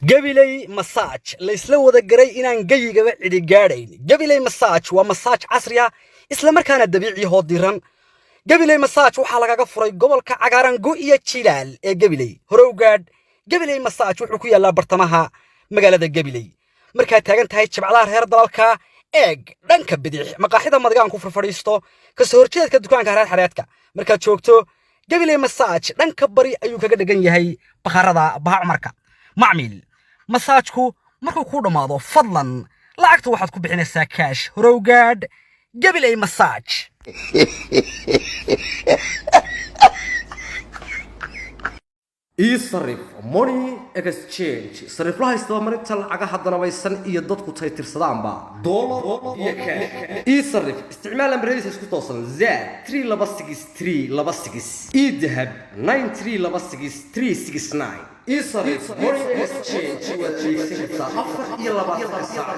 Gabiley Massage, laysla wada garay inaan geyigaba cidi gaadhayn. Gabiley Massage waa massage casri ah, isla markaana dabiici hoo diran. Gabiley Massage waxaa lagaga furay gobolka cagaaran gu iyo jilaal ee Gabiley. Horowgaadh, Gabiley Massage wuxuu ku yaallaa bartamaha magaalada Gabiley. Markaad taagan tahay jabcadaha reer dalalka, eeg dhanka bidix maqaaxida Madigaan ku farfadhiisto, kasoo horjeedka dukaanka reer xareedka. Markaad joogto Gabiley Massage, dhanka bari ayuu kaga dhegan yahay bakhaarada Baha Cumarka. Macmiil, massage-ku markuu kuu dhammaado, fadlan lacagta waxaad ku bixinaysaa cash. Horowgaadh Gabiley Massage. Ii Sarif Money Exchange, sariflaha isdabamarinta lacagaha danabaysan iyo dadku taytirsadaanba dollar iyo cash. Ii Sarif, isticmaal lambaradiisa isku toosan: Zaad 326326, eDahab 9326369. Ii Sarif Money Exchange waad adeegsan kartaa 24 saac.